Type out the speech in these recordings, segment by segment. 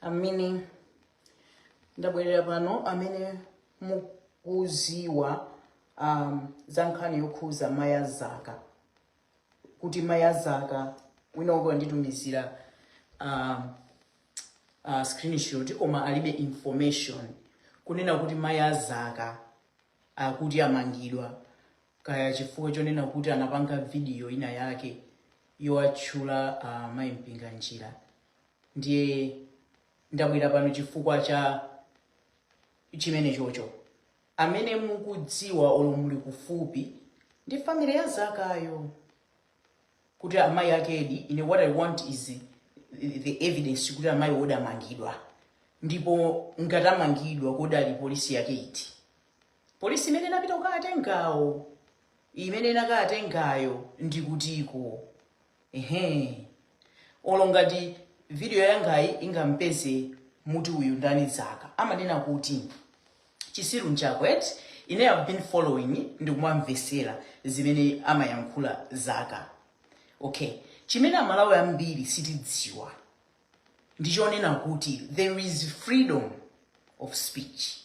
Amene ndabwerera pano, amene mukuziwa za nkhani yokhuza Maya Zaka, kuti Maya Zaka wina wake wanditumizira screenshot koma alibe information kunena kuti Maya Zaka akuti amangidwa kaya chifukwa chonena kuti anapanga video ina yake yowatchula Mayi Mpinganjira. Ndiye ndabwera pano chifukwa cha chimene chocho. Amene mukudziwa olo muli kufupi ndi family ya Zakayo, kuti amayi akedi, ine what I want is the evidence kuti amayi wodi amangidwa, ndipo ngati amangidwa, kodi ali polisi yake iti? Polisi imene inapita kukatengawo, imene inakatengayo ndikutiko? Ehe, olo ngati video yangayi ingampeze muti uyu ndani Zaka amanena kuti chisiru nchako eti. Ine have been following, ndikumamvesera zimene amayankhula Zaka. Okay, chimene Amalawi ambiri sitidziwa ndichonena kuti there is freedom of speech.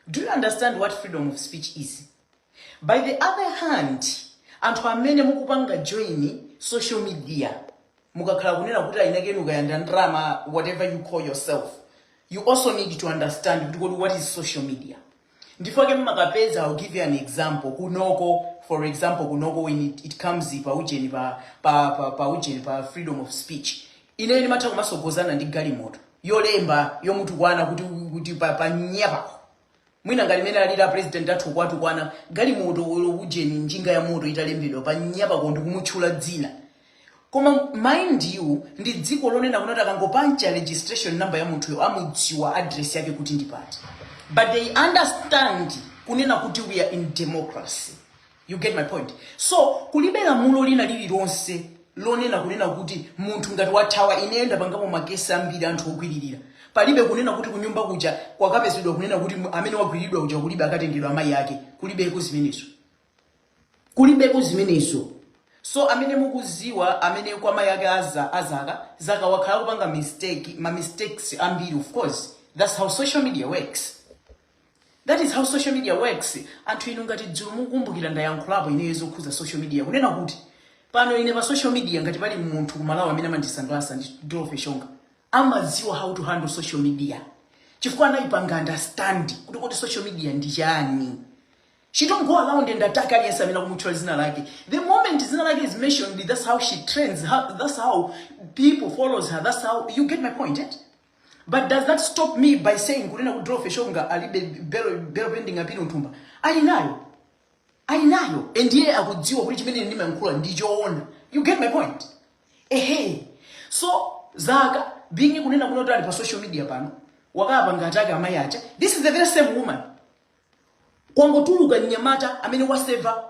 Do you understand what freedom of speech is? By the other hand, anthu amene mukupanga join social media, mukakhala kunena kuti ainakenu kayanda ndrama, whatever you call yourself, you also need to understand kuti kodi what is social media? Ndifake mmakapeza, I'll give you an example. Kunoko, for example, kunoko when it comes pa ujeni, pa ujeni, pa freedom of speech, ine ndimatha kumasogozana ndi galimoto yolemba yomutukwana kuti pa nyapako mwina ngati mene alira president athu kwatukwana, galimoto olo ujeni njinga ya moto italembedwa pa nyapako ndikumutchula dzina. Koma mind you, ndi dziko lonena kunati akangopancha registration number ya munthuyo, amudziwa address yake kuti ndi pati. But they understand kunena kuti we are in democracy. You get my point? So kulibe lamulo lina lililonse lonena kunena kuti munthu ngati wathawa. Ine ndapangapo makesi ambiri anthu ogwiririra. Palibe kunena kuti kunyumba kuja kwakapezedwa kunena kuti amene wagwiriridwa kuja kulibe, akatengedwa amayi ake. Kulibeko zimenezo, kulibeko zimenezo. So amene mukuziwa, amene kwa mayi ake azaka, Zaka wakhala kupanga mistake, ma mistakes ambiri. Of course, that's how social media works. That is how social media works. Anthu inu, ngati dzulo mukukumbukira, ndayankhulapo ineyo zokhuza social media, kunena kuti pano ine pa social media, ngati pali munthu kumalawi amene amandisangalatsa ndi Dorothy Shonga. Amadziwa how to handle social media chifukwa anayipanga understand kuti social media ndi chani. She don't go around and attack aliyense amene akumutchula zina lake. The moment zina lake is mentioned, that's how she trends, that's how people follows her, that's how you get my point, eh? But does that stop me by saying kunena kuti Dorothy Shonga alibe bail pending appeal nthumba? Ali nayo, ali nayo, and iye akudziwa kuti chimene ndimayankhula ndi choona. You get my point? Ehe, so Zaka being kunena kuti ali pa social media pano wakapanga attack amayi aja, this is the very same woman. Kwangotuluka mnyamata amene waseva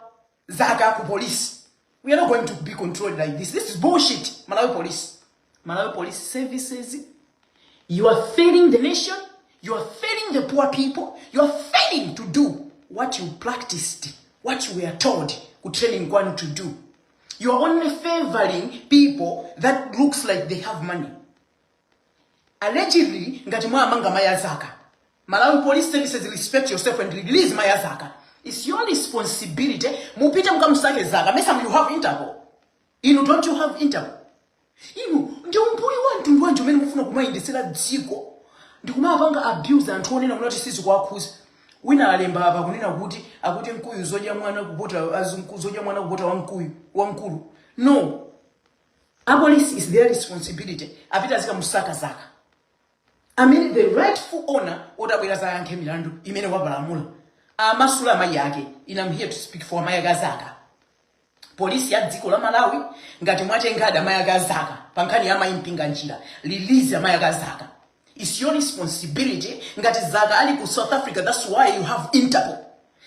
Zaka ku police. We are not going to be controlled like this. This is bullshit. Malawi Police, Malawi Police Services, you are failing the nation. You are failing the poor people. You are failing to do what you practiced, what you were told ku training kwanu to do. You are only favoring people that looks like they have money. Allegedly, ngati mwamanga Maya Zaka, Malawi Police Services, respect yourself and release Maya Zaka. It's your responsibility. Mupite mukamusake Zaka. Mesa you have Interpol inu? Don't you have Interpol inu? Ndi umbuli wa mtundu wanji umene mufuna kumayendesera dziko ndikumapanga abuse anthu onena kunati sizikuwakhuza? Wina alemba apa kunena kuti akuti mkuyu zodya mwana kupota zodya mwana kupota wamkuyu wamkulu. No, apolice, is their responsibility. Apita azikamusaka Zaka amene the rightful owner otabwera zayankhe milandu imene wapalamula. Amasula amayi ake. Ine am here to speak for amayi ake azaka. Polisi ya dziko la Malawi, ngati mwatengadi amayi ake azaka pa nkhani ya amayi Mpinganjira, release amayi ake azaka. It's your responsibility. Ngati Zaka ali ku South Africa, that's why you have Interpol,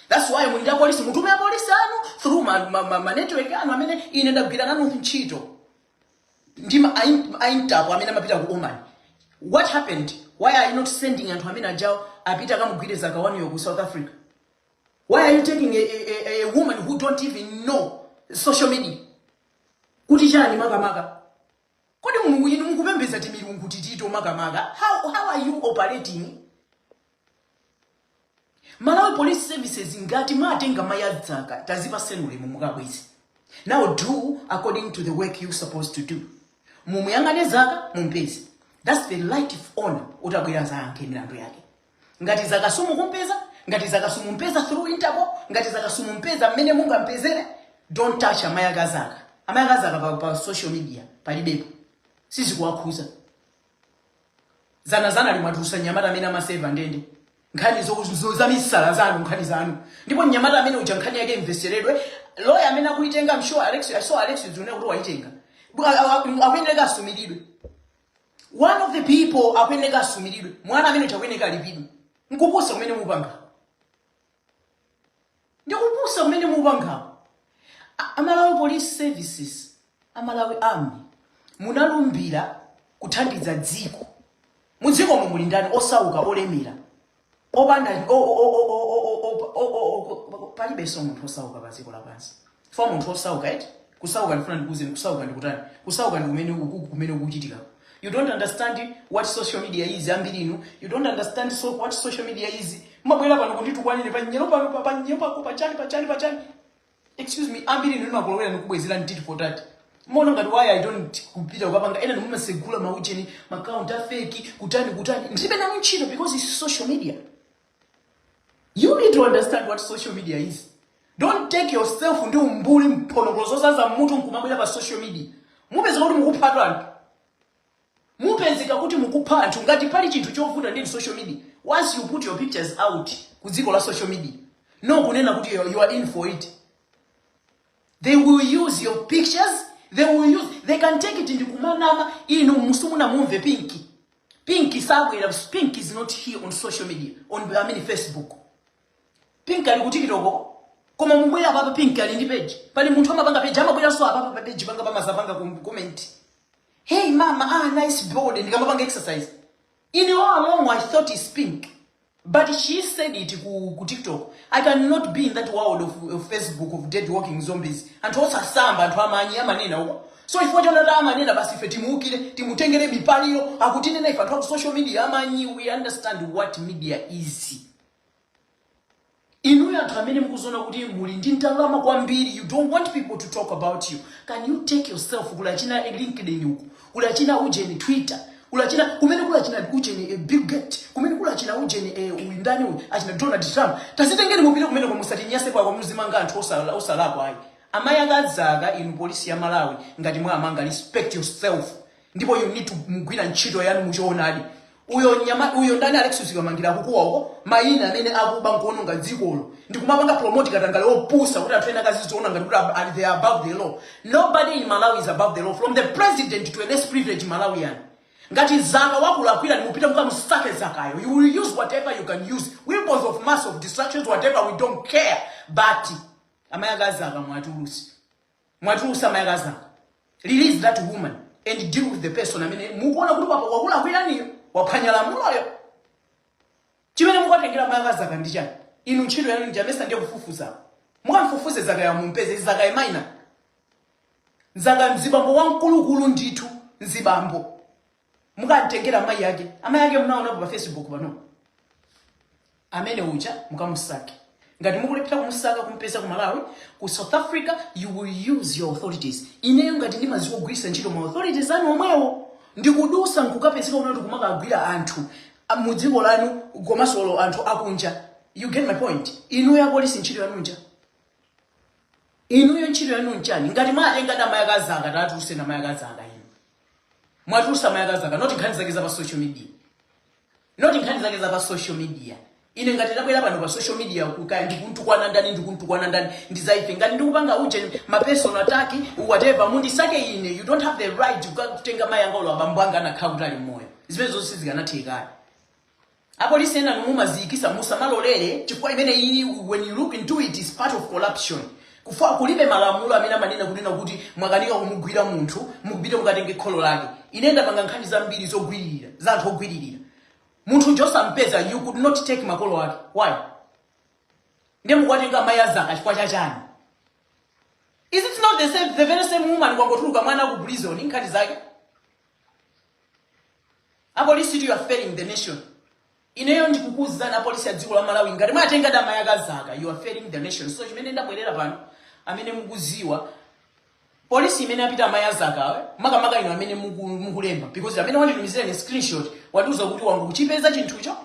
that's why muli ndi apolisi. Mutume apolisi anu through ma network anu amene ine ndagwira nanu ntchito ndi a Interpol amene amapita ku Oman. What happened? Why are you not sending anthu amene ajawo apita akamugwire Zaka wanuyo ku South Africa? Why are you taking a woman who don't even know social media? Kuti chani makamaka? Kodi inu mukupemphera? Mukupembeza timilungu titito makamaka. How are you operating? Malawi Police Services, ngati mwatenga mayi adzaka, tazipaseni ulemu, mukabweze. Now do according to the work you supposed to do. Mumuyang'ane Zaka, mumpeze. That's the right of honor. Utabwera zayankhe milandu yake. Ngati Zaka sumukumpeza, ngati Zaka sumumpeza through Interpol, ngati Zaka sumumpeza mmene mungampezere, don't touch amayi akazaka. Amayi akazaka pa social media palibepo, sizikuwakhuza. Zanazana limwatulusa mnyamata amene amaseva ndende, nkhani za misala zanu, nkhani zanu. Ndipo mnyamata amene uja, nkhani yake imveseredwe. Lawyer amene akuitenga, I'm sure Alex, I saw Alex Zune kuti waitenga. Akuyendereka asumiridwe. One of the people akuyeneka asumiridwe. Mwana amene uja akuyeneka alipidwe. Nkupusa kumene mupanga, ndikupusa kumene mupanga. Amalawi Police Services, Amalawi Army, munalumbira kuthandiza dziko. Mudzikomo muli ndani? Osauka, olemera, opanda palibenso munthu osauka pa dziko lapansi. Fa munthu osauka eti kusauka, ndifuna ndikuwuzeni kusauka ndikutani. Kusauka ndi kumene uku kumene ukuchitika. You don't understand what social media is. Ambiri inu, you don't understand so what social media is. Mabwera pano kunditukwanire panyero pano, panyero pako, pachani, pachani, pachani. Excuse me, ambiri inu nimakulowera nikubwezera ntiti for that. Mona ngati why I don't kupita kukapanga ena nimumasegula maucheni, ma account a fake, kutani, kutani. Ndilibe nanu ntchito because it's social media. You need to understand what social media is. Don't take yourself ndi umbuli, mphonokolo zozaza mutu, nkumabwera pa social media. Mupezeka kuti mukupha anthu, mupezeka kuti mukupha anthu. Ngati pali chinthu chovuta ndi social media, once you put your pictures out ku dziko la social media, no kunena kuti you are in for it. They will use your pictures, they will use, they can take it ndikumanama. Inu musumuna mumve Pinky. Pinky sabwera. Pink is not here on social media, on, I mean, Facebook. Pink ali ku TikTok, koma mubwera apapa. Pink ali ndi page. Pali munthu amapanga page, amabweranso apapa pa page panga, pamazapanga comment, "Hey mama, ah, nice body," ndikamapanga exercise. In all along I thought it's Pink, but she said it ku TikTok. I cannot be in that world of Facebook, of dead walking zombies, anthu osasamba, anthu amanyi amanena uko. So chifukwa chonata amanena basi, ife timuukire, timutengere mipaliro akutinena ife anthu aku social media amanyi. We understand what media is. Inuyo anthu amene mukuziona kuti muli ndi ndalama kwambiri, you don't want people to talk about you. Can you take yourself kulachina LinkedIn uku, kulachina ujeni Twitter, kulachina kumene kulachina ujeni Bill Gates, kumene kulachina ujeni uyu ndani uyu, achina Donald Trump? Tazitengeni mupite kumene, musatinyase kwa muzimanga anthu osalakwa ayi. Amayi akadzaka, inu polisi ya Malawi, ngati mwamanga, respect yourself. Ndipo you need to mugwira ntchito yanu muchoonadi. Uyo nyama uyo ndani, Alexius Kamangira, akukuwa uko mayina amene akuba nkuononga dzikolo, ndikumapanga promote katangale opusa kuti anthu ena akaziziona ngati kuti they are above the law. Nobody in Malawi is above the law, from the president to a less privileged Malawian. Ngati Zaka wakulakwira, nimupita mukamusake Zakayo. You will use whatever you can use, weapons of mass of destructions, whatever, we don't care. But amayi akazaka, mwatulusi, mwatulusa amayi akazaka. Release that woman and deal with the person amene mukuona kuti papa wakulakwiraniyo, waphwanya lamuloyo. Chimene mukatengera amayi akazaka ndi chani? Inu ntchito yanu njamesa ndiye kufufuza. Mukamfufuze Zaka ya, mumpeze Zaka imaina. Zaka mzibambo wamkulukulu ndithu, mzibambo. Mukamtengera amayi ake, amayi ake munaonapo pa Facebook pano amene uja, mukamusake. Ngati mukulephera kumusaka, kumpeza ku Malawi, ku South Africa, you will use your authorities. Ineyo ngati ndimaziwa kugwiritsa ntchito ma authorities anu omwewo, ndikudusa nkukapezeka unati kumakagwira anthu mu dziko lanu komanso anthu akunja. You get my point? Inuyo apolisi, ntchito yanu nja, inuyo ntchito yanu nchani? Ngati mwatenga dama yakazaka, tatuluse nama yakazaka. Inu mwatulusa amayi akazaka, not nkhani zake za pa social media, not nkhani zake za pa social media. Ine ngati ndabwera pano pa social media, kaya ndikuntukwana ndani, ndikuntukwana ndani, ndizaife. Ngati ndikupanga uje ma personal attack, whatever, mundisake ine. You don't have the right kutenga mayi anga ulo abambo anga anakhala kuti ali moyo. Zimene zonse zikanathekani. Apolisi ena mumaziyikisa, musamalolere, chifukwa imene iyi, when you look into it, is part of corruption. Kufa kulibe malamulo amene amanena kunena kuti mwakanika kumugwira munthu, mukupita mukatenge kholo lake. Ine ndapanga nkhani zambiri zogwiririra, za anthu ogwiririra. Munthu josampeza, you could not take makolo ake. Why? Ndiye mukuwatenga amayi azaka chifukwa chachani? Is it not the same, the very same woman kwangotuluka mwana ku prison, nkhani zake? Apolisi, you are failing the nation. Ineyo ndikukuuzani, apolisi a dziko la Malawi, ngati mwatenga amayi a Kazaka, you are failing the nation. So chimene ndabwerera pano, amene mukuziwa polisi imene apita amayi azakawe, makamaka ino amene mukulemba, because amene wanditumizira ni screenshot watiuza kuti wangu kuchipeza chinthucho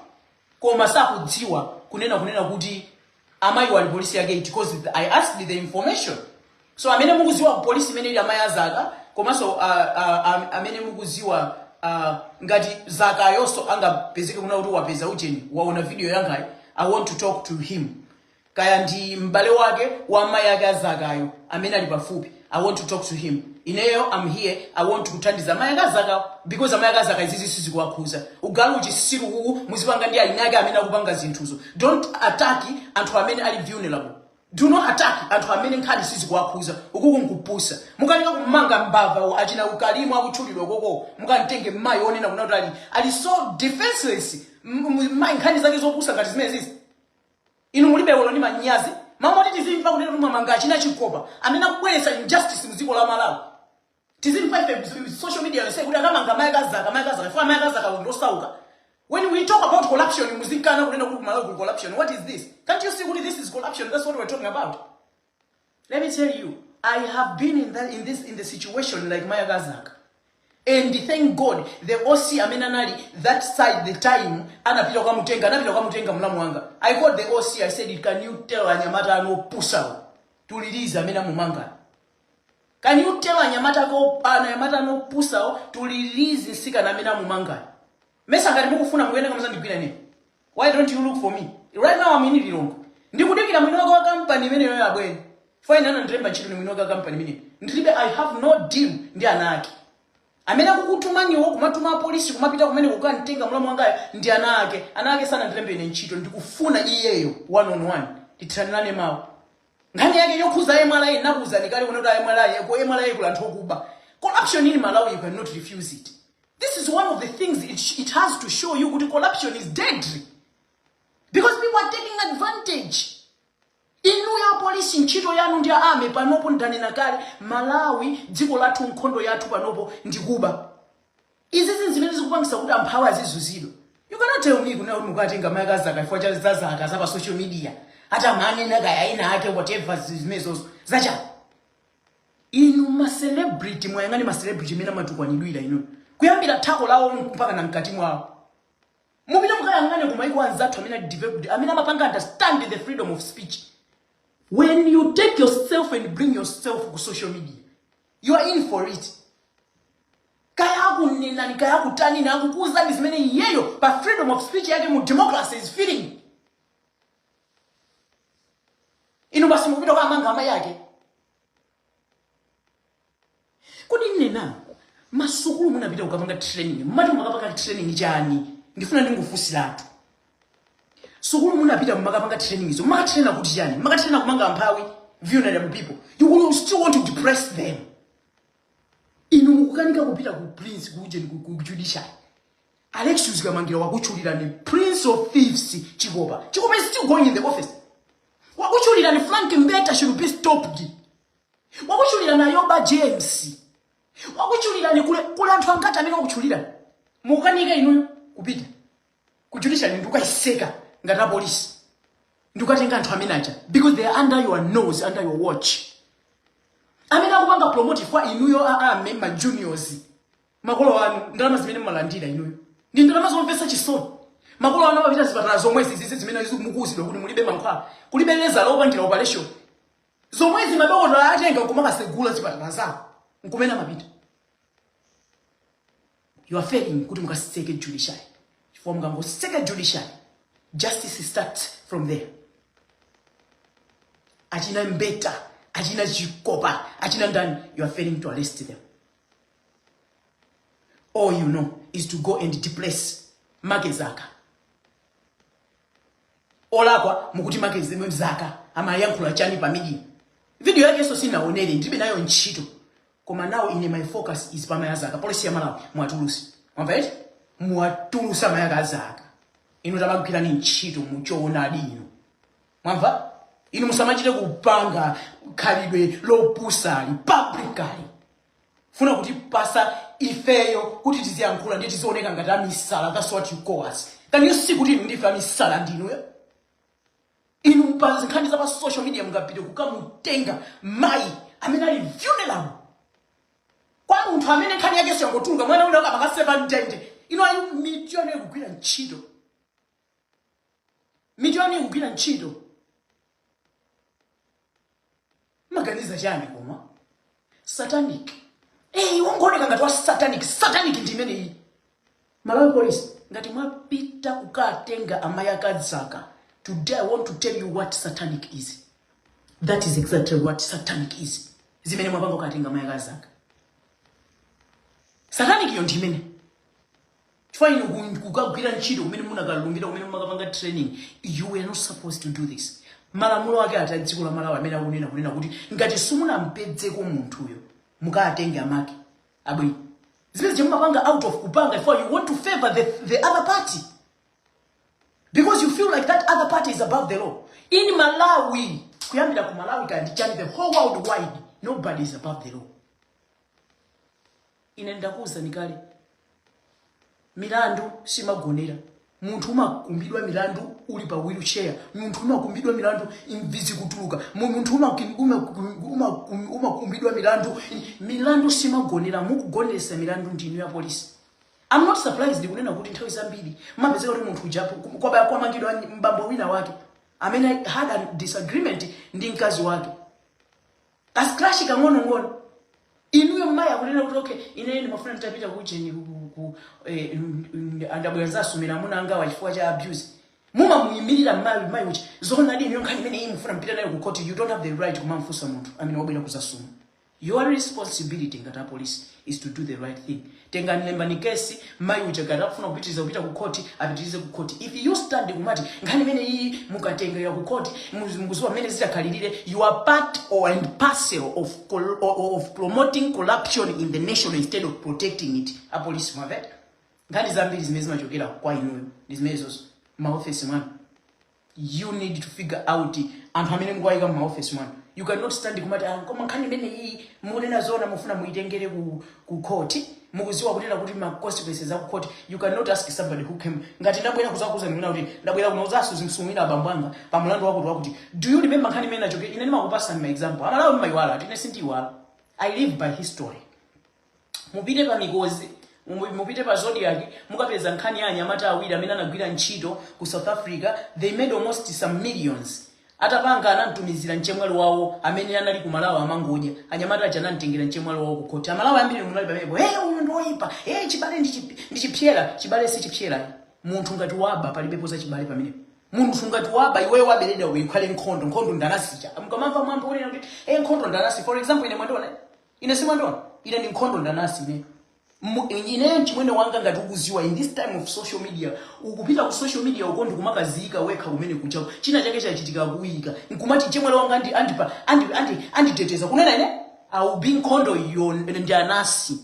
koma sakudziwa kunena kuti amayi wali polisi yake iti, because I asked the information. So amene mukuziwa polisi imene ili amayi azaka, komanso amene mukuziwa ngati Zakayonso angapezeke kuna kuti wapeza ujeni, waona video yangayi, I want to talk to him. Kaya ndi m'bale wake wa amayi ake azakayo amene ali pafupi, I want to talk to him. Ineyo I'm here, I want kuthandiza amayi ake azaka, because amayi ake azaka izizi sizikuwakhuza. Ugalu, uchisiru uwu muzipanga ndi aini ake amene akupanga zinthuzo. Don't attack anthu amene ali vulnerable. Do not attack anthu amene nkhani sizikuwakhuza. Ukuku nkupusa. Mukanika kumanga mbava achina ukalimu akutchulidwa koko, mukamtenge mmayi onena kuna kuti ali so defenseless, mayi nkhani zake zopusa ngati zimene zizi. Inu mulibe olo ndi manyazi? Mamoti tizimva kunena kuti mwamanga achina Chikopa amene akubweretsa injustice mdziko la Malawi. Tizimva ife social media yonse kuti akamanga amayi akazaka, amayi akazaka, ifo amayi akazaka ndosauka. When we talk about corruption, muzikana kunena kuti Malawi kuli corruption. What is this? Can't you see kuti this is corruption? That's what we're talking about. Let me tell you, I have been in that in this in the situation like Maya Kazaka, and thank God the OC amene anali that side, the time anapita kukamutenga mlamu wanga, I called the OC, I said, "Can you tell anyamata anu opusawo to release amene amumanga? Can you tell anyamata anu opusawo to release nsikana amene amumanga? Mesa ngati mukufuna mukuyenda kamuzandigwira ine, why don't you look for me right now? I'm in Lilongwe, ndikudikira mwini wake wa kampani imeneyo yabwere. Fine, anandilemba ntchito ni mwini wake wa kampani imeneyo. Ndilibe, I have no deal ndi ana ake amene akukutumaniwo kumatuma apolisi kumapita kumene kukantenga mlamu wangayo. Ndi ana ake, ana ake sanandilembe ine ntchito. Ndikufuna iyeyo one on one, tithanirane mawu. Nkhani yake yokhuza MRA, nakuwuzani kale kuti MRA, ku MRA kuli anthu okuba. Corruption in Malawi, you cannot refuse it. This is one of the things it has to show you kuti corruption is deadly, because people are taking advantage. Inu ya polisi, ntchito yanu ndi army panopo, ndanena kale, Malawi dziko lathu, nkhondo yathu panopo ndikuba. Izi zinthu zimene zikupangisa kuti amphawi azizuzidwa. You cannot tell me kuna kuti mukatenga mayi akazaka chifukwa cha zazaka za pa social media, ati amanena kaya ina ake, whatever, zimenezozo zachani? Inu ma celebrity, mwayang'ane ma celebrity imene amatukwanidwira inu, kuyambira thako lawo mpaka na mkati mwawo. Mupite mukayang'ane ku maiko anzathu amene ali developed, amene amapanga understand the freedom of speech. When you take yourself and bring yourself ku social media, you are in for it. Kaya akunenani, kaya akutanini, akukuuzani zimene iyeyo pa freedom of speech yake mu democracy is feeling. Inu basi mukupita kwa amanga amayi ake. Kodi nena masukulu munapita kukapanga training, mmati mukapanga training chani? Ndifuna ndingofunsiratu, sukulu munapita mumakapanga training izo, mumakatraina kuti chani? Mumakatraina kumanga amphawi, vulnerable people. You will still want to depress them. Inu mukukanika kupita ku prince kuje ku judiciary. Alexius Kamangira wakutchulirani prince of thieves Chikopa. Chikopa is still going in the office. Wakutchulirani Frank Mbeta should be stopped. Wakutchulirani Ayoba James. Wakutchulirani kule anthu angati amene wakutchulirani. Mukukanika inuyo kupita ku judiciary ndikukayiseka ngati apolisi, ndikukatenga anthu amene aja, because they are under your nose, under your watch, amene akupanga promote for inuyo a army ma juniors. Makolo anu, ndalama zimene mmalandira inuyo ndi ndalama zomvetsa chisoni. Makolo anu amapita zipatala zomwezi zizi zimene mukuuzidwa kuti mulibe mankhwala, kulibe laser lopangira operation, zomwezi madokotala atenga nkumakasegula zipatala zawo nkumene amapita. You are failing kuti mukaseke judiciary, chifukwa mukangoseka judiciary, justice starts from there. Achina Mbeta, achina Chikopa, achina ndani, you are failing to arrest them. All you know is to go and depress Make Zaka. Olakwa mukuti Make Zaka amayankhula chani pa media? Video yake so sinaonere, ndilibe nayo ntchito. Koma now ine my focus is pa Maya Zaka. Polisi ya Malawi, mwatulusa, mwamva eti? Mwatulusa Maya Zaka. Inu tamagwirani ntchito muchoonadi inu, mwamva? Inu musamachite kupanga khalidwe lopusali publicly, funa kuti pasa Ifeyo kuti tiziyankhula ndi tizioneka ngati amisala. That's what you call us. Can you see kuti inu ndife amisala? Ndinuyo inu pa nkhani za pa social media mungapite kukamutenga mayi amene ali vulnerable kwa munthu amene nkhani yake siyangotuluka, mwana wina amakaseva ndende. Ino ayi, mitu yanu ikugwira ntchito? Mitu yanu ikugwira ntchito? Maganiza chani? Koma satanic, hey, wangooneka ngati wa satanic. Satanic ndi imeneyi. Malawi Police, ngati mwapita kukatenga amayi akadzaka, today I want to tell you what satanic is. That is exactly what satanic is. Zimene mwapanga kukatenga amayi akadzaka, satanic iyo ndi imene. Chifukwa inu kukagwira ntchito kumene munakalumbira, kumene mumakapanga training, you were not supposed to do this. Malamulo ake ati a dziko la Malawi amene akunena kunena kuti ngati simunampedzeko munthuyo, mukatenge amake abwino? Zimene zimapanga out of kupanga for you want to favor the other party because you feel like that other party is above the law. In Malawi, kuyambira ku Malawi kandi chani, the whole world wide, nobody is above the law. Ine ndakuwuzani kale, milandu simagonera. Munthu umakumbidwa milandu uli pa wheelchair, munthu umakumbidwa milandu imvi zikutuluka, munthu umakumbidwa milandu. Milandu simagonera. Mukugonesa milandu ndinu ya polisi. I'm not surprised kunena kuti nthawi zambiri mapezeka kuti munthu ujapo kwamangidwa mbambo wina wake amene had a disagreement ndi mkazi wake, kascrash kang'onong'ono. Inuyo mmayi akunena kuti, "Okay, ine ndimafuna nditapita kujeni andabwera zasumira amuna angawa chifukwa cha abuse." Mumamuyimirira mmayi, mayi uchi zoonadi? Inuyo nkhani imene iyi mufuna mpita nayo ku court. You don't have the right kumamfunsa munthu amene wabwera kuzasuma. Your responsibility ngati apolisi is to do the right thing. Tengani, lembani kesi. Mayi uja ngati akufuna kupitiriza kupita ku court, apitirize ku court. If you stand kumati nkhani imene iyi mukatengera ku court, mukuziwa mmene zitakhalirire, you are part or and parcel of promoting corruption in the nation instead of protecting it. Apolisi, mwamveta? Nkhani zambiri zimene zimachokera kwa inuyo ndi zimenezozo. Maofesi mwanu, you need to figure out anthu amene mukuwayika mumaofesi mwanu. You cannot stand kumati, "Ah, koma nkhani imene iyi mukunena zona mufuna muitengere ku court." Mukuziwa kunena kuti ma consequences aku court? You cannot ask somebody who came, ngati ndabwera kuzakuza ndikuona kuti ndabwera kuno uzasumira abambo anga pa mulandu wakuti wakuti. Do you remember nkhani imene nachoke? Ine ndimakupasani ma example. Amalawi mmayiwala, ine sindiyiwala. I live by history. Mupite pa Mikozi, mupite pa Zodiak, mukapeza nkhani ya anyamata awiri amene anagwira ntchito ku South Africa. They made almost some millions. Atapanga, anamtumizira mchemwali wawo amene anali ku Malawi amangodya. Anyamata aja anamtengera mchemwali wawo ku khoti. Amalawi ambiri munali pamenepo. "Hey, uyu ndi woyipa. Hey, chibale ndi chipyera." Chibale si chipyera. Munthu ngati waba, palibepo za chibale pamenepo. Munthu ngati waba, iweyo waberedwa, uyikhale nkhondo. Nkhondo ndanasicha. Mukamamva mwambo unena kuti, "Hey, nkhondo ndanasi," for example, ine mwandiona ine, simwandiona ine ndi nkhondo ndanasi. Ine ine chimwene wanga, ngati ukuziwa, in this time of social media, ukupita ku social media uko ndikumakaziyika wekha kumene kucha china chake chachitika, kuyika nkumati chemwele wanga andi andipa andi andi anditeteza. Kunena ine, I will be nkhondo yo ndi anasi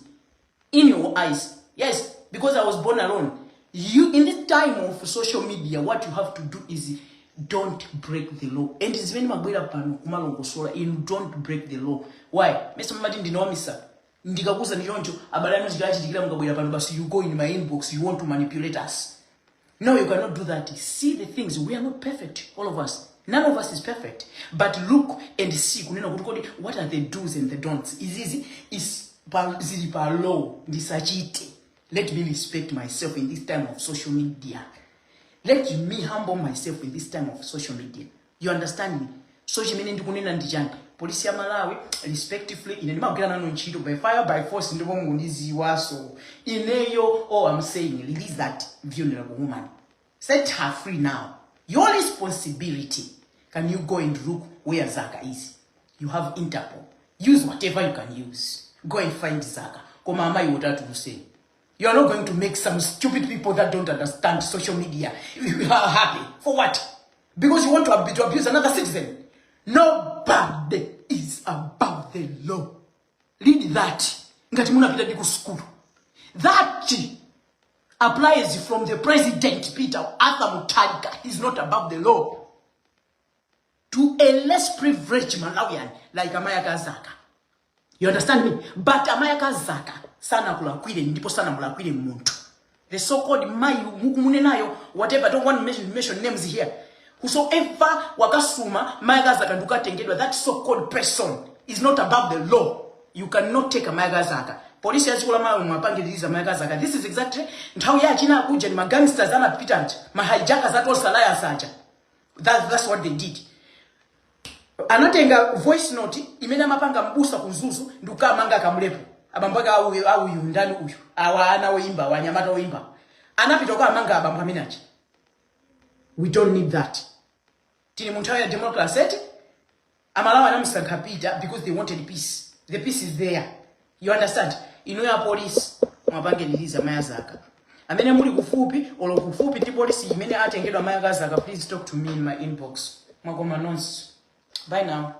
in your eyes. Yes, because I was born alone. You, in this time of social media, what you have to do is don't break the law. And zimene mabwera pano kumalongosola inu, don't break the law. Why? Mese mumati ndinowamisa ndikakuza ndi choncho. Abale anu zikachitikira, mukabwera pano basi, you go in my inbox, you want to manipulate us. No, you cannot do that. See the things, we are not perfect, all of us. None of us is perfect. But look and see kunena kuti kodi what are the do's and the don'ts? Izizi is pa zili pa law, ndisachite. Let me respect myself in this time of social media. Let me humble myself in this time of social media. You understand me? So chimene ndikunena ndi chani? Polisi ya Malawi, respectively, ine ndimagwira nanu ntchito by fire, by force, ndipo mukundiziwaso ineyo. All I'm saying, release that vulnerable woman, set her free now. Your responsibility, can you go and look where Zaka is? You have Interpol, use whatever you can use, go and find Zaka. Koma amayi wotatuluseni. You are not going to make some stupid people that don't understand social media happy. For what? Because you want to abuse another citizen. Nobody is above the law. Read that. Ngati munapita ndi ku school. That applies from the president, Peter Arthur Mutharika. He's not above the law. To a less privileged Malawian like Amaya Kazaka. You understand me? But Amaya Kazaka, Sanakulakwire ndipo sanamulakwire munthu. The so called mayi mukumunenayo, whatever, don't want to mention names here, whosoever wakasuma mayi Kazaka ndikatengedwa, that so called person is not above the law. You cannot take a mayi Kazaka. Polisi ya dziko la Malawi, mwapangiriza mayi Kazaka. This is exactly nthawi ya achina kuja ni magangsters anapita nti mahijackers a Tonse Alliance aja. That's what they did. Anatenga voice note imene amapanga mbusa ku Mzuzu ndikukamanga Kamlepo, abambo ake auyu, auyu ndani uyu, awa ana oimba, wanyamata oimba, anapita kukamanga abambo amene aja. We don't need that. Tili mu nthawi ya democracy, eti? Amalawi anamusankha Peter because they wanted peace. The peace is there, you understand? Inu ya police, mwapangiririza mayi Zaka. Amene muli kufupi olo kufupi ndi polisi imene atengedwa mayi Kazaka, please talk to me in my inbox. Mwakoma nonse. Bye now.